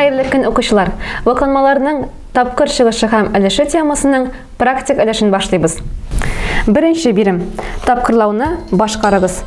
Хәерле көн, укучылар! Вакланмаларның тапкыр чыгышы һәм өлеше темасының практик өлешен башлыйбыз. Беренче бирем. Тапкырлауны башкарыгыз.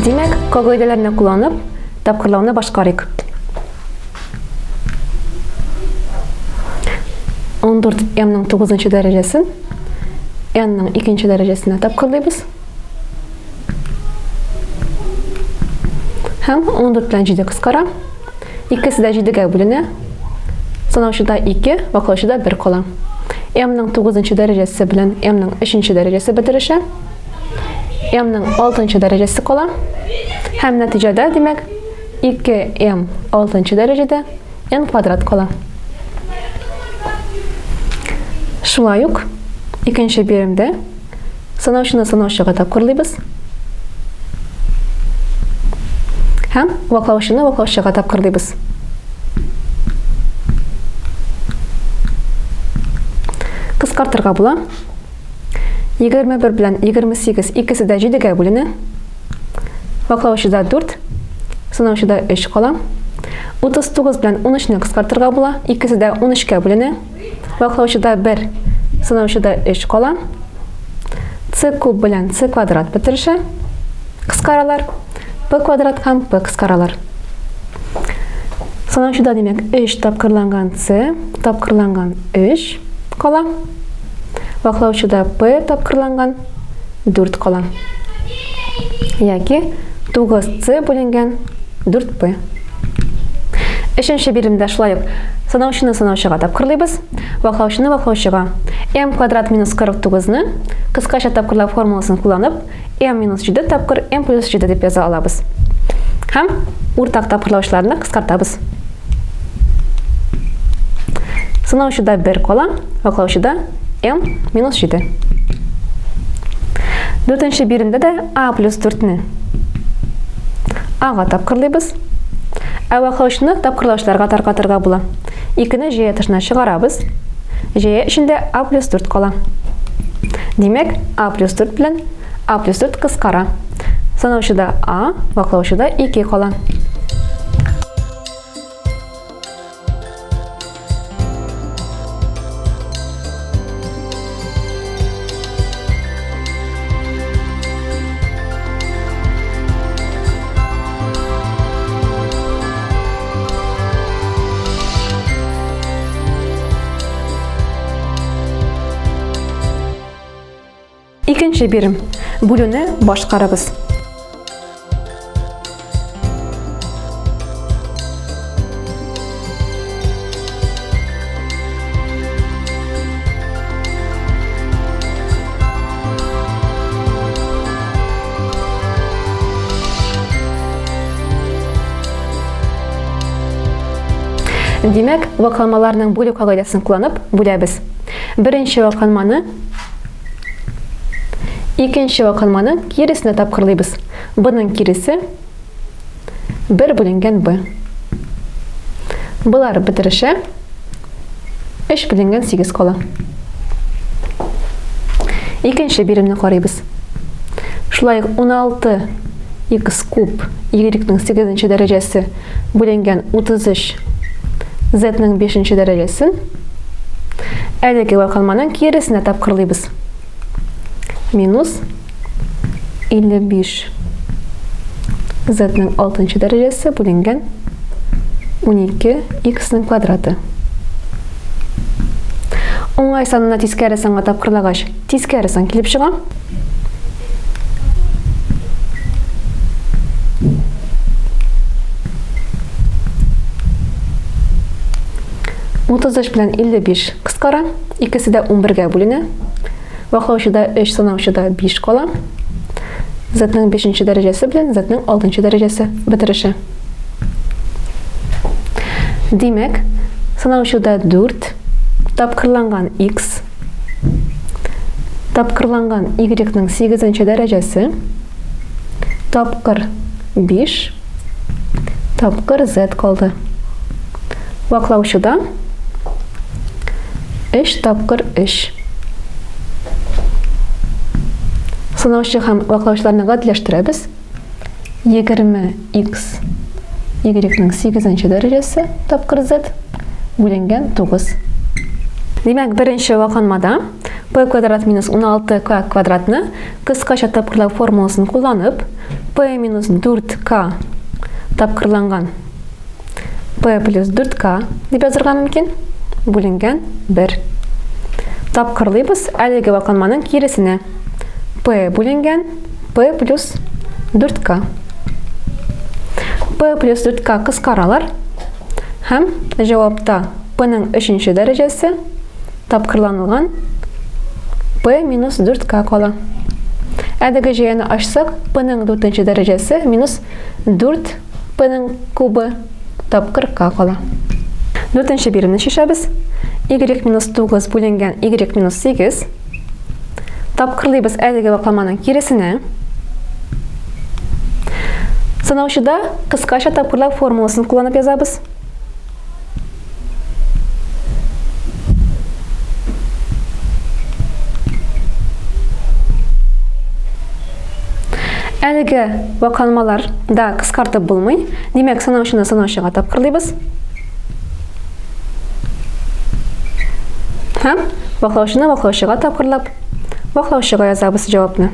Димәк, кагыйдәләрне кулланып, тапкырлауны башкарыйк. 14 m-ның 9 дәрәҗәсен n-ның 2 дәрәҗәсенә тапкырлыйбыз. Һәм 14 белән 7 кыскара. Икесе дә 7-гә бүленә. Санаучыда 2, ваклаучыда 1 кала. M-ның 9 дәрәҗәсе белән M-ның 3 дәрәҗәсе бетерешә. M-ның 6 дәрәҗәсе кала. Һәм нәтиҗәдә, димәк, 2M 6 дәрәҗәдә n квадрат кала. Шулай ук икенче биремдә Санаучыны санаучыга тапкырлыйбыз. Һәм ваклаучыны ваклаучыга тапкырлыйбыз. Кыскартырга була. 21 белән 28 икесе дә 7-гә бүленә. Ваклаучыда 4, санаучыда 3 кала. 39 белән 13-не кыскартырга була, икесе дә 13-кә бүленә. Ваклаучыда 1, санаучыда 3 кала. С куб белән С квадрат бетерешә. Кыскаралар. П квадрат һәм П кыскаралар. Санаучыда, димәк, 3 тапкырланган С тапкырланган 3 кала. Ваклаучыда П тапкырланган 4 кала. Яки 9С бүленгән 4П. Өченче биремдә шулай ук санаучыны санаучыга тапкырлыйбыз, ваклаучыны ваклаучыга. m квадрат минус 49-ны кыскача тапкырлау формуласын кулланып, m минус 7 тапкыр m плюс 7 дип яза алабыз. Һәм уртак тапкырлаучыларны кыскартабыз. Сынаучыда 1 кала, ваклаучыда m минус 7. Дүртенче биремдә дә а плюс 4-не а-га тапкырлыйбыз. Ә ваклаучыны тапкырлаучыларга таркатырга була. 2-не җәя тышына чыгарабыз. Җәя эчендә а плюс 4 кала. Димәк, а плюс 4 белән а плюс 4 кыскара. Санаучыда а, ваклаучыда 2 кала. Икенче бирем. Бүлүне башкарыгыз. Димәк, вакламаларның бүлү кагыйдәсен кулланып бүләбез. Беренче вакламаны икенче вакламаның киресенә тапкырлыйбыз. Бының киресе 1 бүленгән Б. Болар бетерешә. 3 бүленгән 8 кала. Икенче биремне карыйбыз. Шулай ук 16 x куб y-ның 8 дәрәҗәсе бүленгән 33 z-ның 5 дәрәҗәсен әлеге вакыйлманың киресенә тапкырлыйбыз. Минус 55 z-ның 6 дәрәҗәсе бүленгән 12 x-ның квадраты. Уңай санына тискәре санга тапкырлагач, тискәре сан килеп чыга. 33 белән 55 кыскара, икесе дә 11-гә бүленә. Ваклаучыда 3, санаучыда 5 кала. Z-ның 5 дәрәҗәсе белән Z-ның 6 дәрәҗәсе бетереше. Димәк, санаучыда 4 тапкырланган x тапкырланган y-ның 8 дәрәҗәсе. Тапкыр 5 тапкыр z калды. Ваклаучыда 3 тапкыр 3. Санаучы һәм ваклаучыларны гадиләштерәбез. 20 x y-ның 8 дәрәҗәсе тапкыр z бүленгән 9. Димәк, беренче вакланмада p квадрат минус 16k квадратны кыскача тапкырлау формуласын кулланып, p минус 4k тапкырланган p плюс 4k дип язырга мөмкин, бүленгән 1. Тапкырлыйбыз әлеге вакланманың киресенә. P бүленгән P плюс 4К. P плюс 4К кыскаралар. Һәм җавапта P-ның өченче дәрәҗәсе тапкырланылган P минус 4К кала. Әлеге җәяне ачсак, P-ның дүртенче дәрәҗәсе минус 4 P-ның кубы тапкыр К кала. Дүртенче биремне чишәбез. Y минус 9 бүленгән Y минус 8. Тапкырлыйбыз әлеге вакламаның киресенә. Санаучыда кыскача тапкырлау формуласын кулланып язабыз. Әлеге вакланмалар да кыскартып булмый. Димәк, санаучыны санаучыга тапкырлыйбыз. Һәм ваклаучыны ваклаучыга тапкырлап, ваклаучыга язабыз җавапны.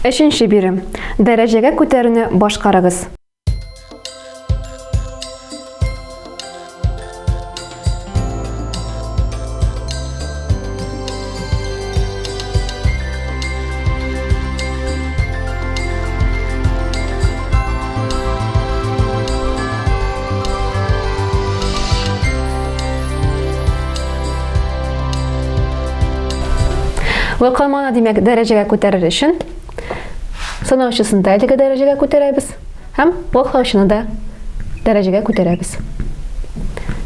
Өченче бирем. Дәрәҗәгә күтәрүне башкарыгыз. Вакыйманы, димәк, дәрәҗәгә күтәрер өчен санаучысын да әлеге дәрәҗәгә күтәрәбез һәм ваклаучыны да дәрәҗәгә күтәрәбез.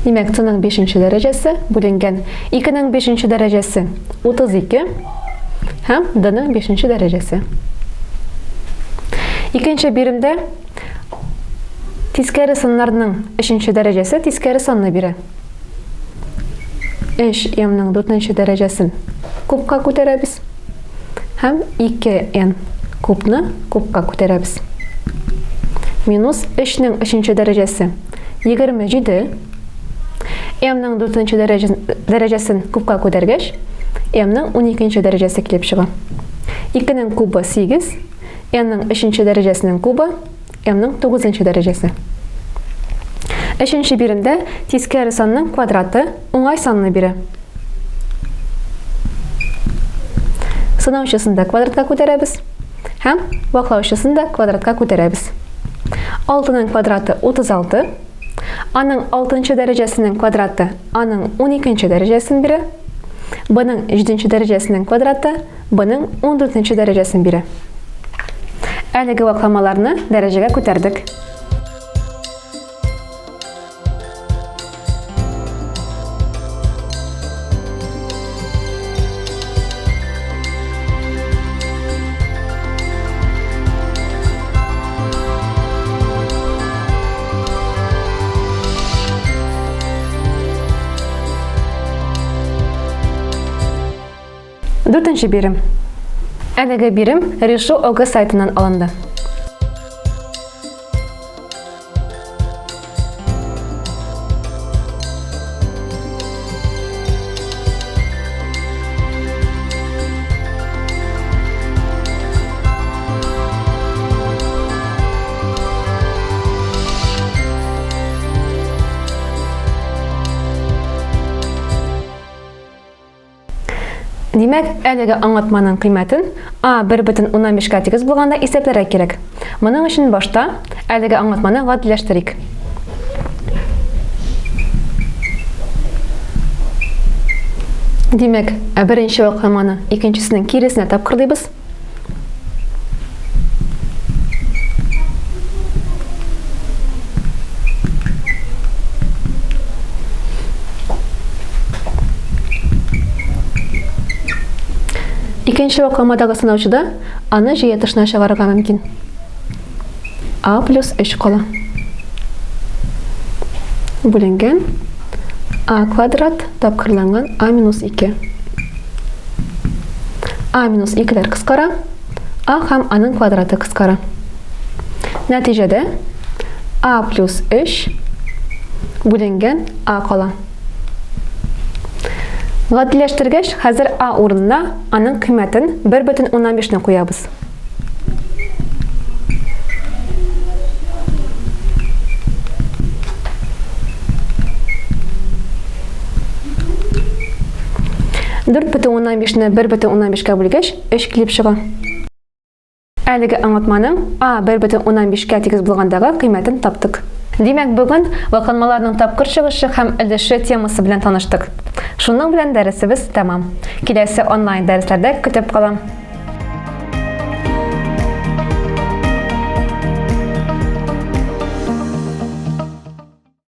Димәк, c-ның 5 дәрәҗәсе бүленгән 2-нең 5 дәрәҗәсе 32 һәм d-ның 5 дәрәҗәсе. Икенче биремдә тискәре саннарның 3 дәрәҗәсе тискәре санны бирә. 3 m-ның 4 дәрәҗәсен кубка күтәрәбез һәм 2n кубны кубка күтәрәбез. Минус 3-нең 3 дәрәҗәсе 27. M-ның 4 дәрәҗәсен кубка күтәргәч, M-ның 12 дәрәҗәсе килеп чыга. 2-нең кубы 8, N-ның 3 дәрәҗәсенең кубы M-ның 9 дәрәҗәсе. Өченче биремдә тискәре санның квадраты уңай санны бирә. Сынаучысын да квадратка күтәрәбез һәм ваклаучысын да квадратка күтәрәбез. 6-ның квадраты 36, аның 6 дәрәҗәсенең квадраты аның 12 дәрәҗәсен бирә. Б-ның 7 дәрәҗәсенең квадраты Б-ның 14 дәрәҗәсен бирә. Әлеге вакламаларны дәрәҗәгә күтәрдек. Дүртенче бирем. Әлеге бирем Решу ОГ сайтыннан алынды. Димәк, әлеге аңлатманың кыйммәтен А 1,5 кә тигез булганда исәпләргә кирәк. Моның өчен башта әлеге аңлатманы гадиләштерик. Димәк, беренче вакламаны икенчесенең киресенә тапкырлыйбыз. Икенче вакламадагы сынаучыда аны җыя тышына чыгарырга мөмкин. А плюс 3 кала. Бүленгән А квадрат тапкырланган А минус 2. А минус 2-ләр кыскара, А һәм аның квадраты кыскара. Нәтиҗәдә А плюс 3 бүленгән А кала. Гадиләштергәч, хәзер А урынына аның кыйммәтен 1,5 не куябыз. 4,5-не 1,5-кә бүлгәч, 3 килеп чыга. Әлеге аңлатманың А 1,5-кә тигез булгандагы кыйммәтен таптык. Димәк, бүген вакланмаларның тапкыр чыгышы һәм өлеше темасы белән таныштык. Шуның белән дәресебез тәмам. Киләсе онлайн дәресләрдә көтеп калам.